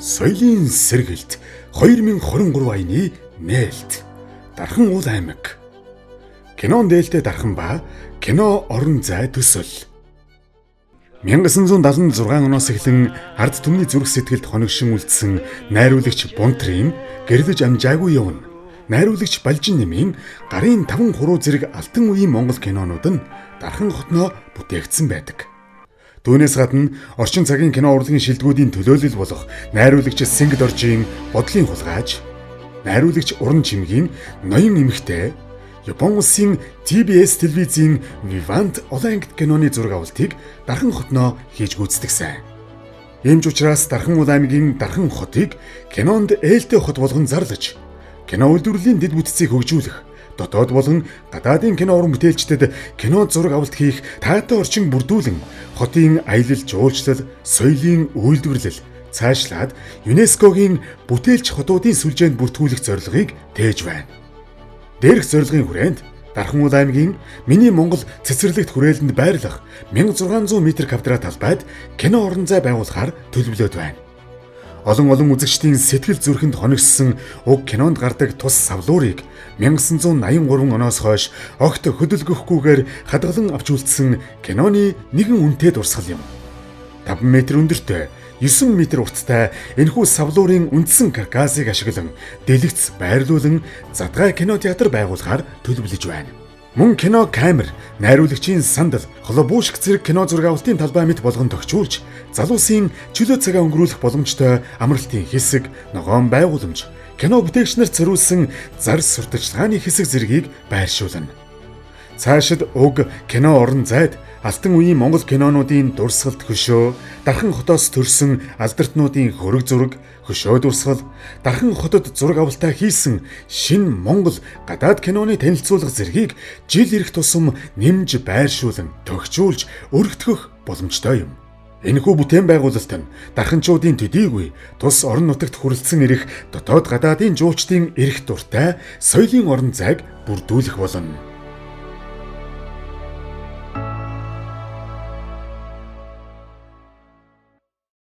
Соёлын сэргэлт 2023 аяны нээлт. Дархан уул аймаг. Кинон дээлтэй дархан ба кино орон зай төсөл. 1976 оноос эхлэн ард түмний зүрх сэтгэлд хоногшин үлдсэн найруулагч Бунтрийн гэрлэж амжаагүй явна. Найруулагч Балжин нэмийн гарын 5 хуруу зэрэг алтан үеийн Монгол кинонууд нь Дархан хотноо бүтээгдсэн байдаг. Түүнээс гадна орчин цагийн кино урлагийн шилдэгүүдийн төлөөлөл болох найруулагч Сэнгэл Оржийн Бодлын хулгайж, найруулагч Уран Чимгийн Ноён эмэгтэй, Япон улсын TBS телевизийн Vivant олон ангит киноны зураг авалтыг Дархан хотноо хийж гүйцэтгэсэн. Ийм ч учраас Дархан уул аймгийн Дархан хотыг кинонд ээлтэй хот болгон зарлаж, кино үйлдвэрлэлийн дэд бүтцийг хөгжүүлэх, дотоод болон гадаадын кино уран бүтээлчдэд кино зураг авалт хийх таатай орчин бүрдүүлэн хотын аялал жуулчлал, соёлын үйлдвэрлэл цаашлаад ЮНЕСКО-гийн бүтээлч хотуудын сүлжээнд бүртгүүлэх зорилгыг тээж байна. Дээрх зорилгын хүрээнд Дархан уул аймгийн Миний Монгол цэцэрлэгт хүрээлэнд байрлах 1600 м квадрат талбайд кино орон зай байгуулахаар төлөвлөд байна. Олон олон үзэгчдийн сэтгэл зүрхэнд хоногссон уг кинонд гардаг тус савлуурыг 1983 оноос хойш огт хөдөлгөхгүйгээр хадгалан авч үлдсэн киноны нэгэн үнэтэй дурсгал юм. 5 м өндөртэй, 9 м урттай энэхүү савлуурын үндсэн каркасыг ашиглан дэлгэц байрлуулан задгай кино театр байгуулахаар төлөвлөж байна. Мөн кино камер, найруулагчийн сандал, холобуушк зэрэг кино зураг авалтын талбай мэт болгон тохижуулж, залуусын чөлөө цагаа өнгөрүүлэх боломжтой амралтын хэсэг, ногоон байгууламж, кино бүтээгч нарт зориулсан зар сурталчилгааны хэсэг зэргийг байршуулна. Цаашид уг кино орон зайд алтан үеийн Монгол кинонуудын дурсгалт хөшөө, Дархан хотоос төрсэн алдартнуудын хөрөг зураг, хөшөө дурсгал, Дархан хотод зураг авалтаа хийсэн шинэ Монгол гадаад киноны танилцуулга зэргийг жил ирэх тусам нэмж байршуулан тохижуулж өргөтгөх боломжтой юм. Энэхүү бүтээн байгуулалт нь дарханчуудын төдийгүй тус орон нутагт хүрэлцэн ирэх дотоод гадаадын жуулчдын эрх дуртай соёлын орон зайг бүрдүүлэх болно.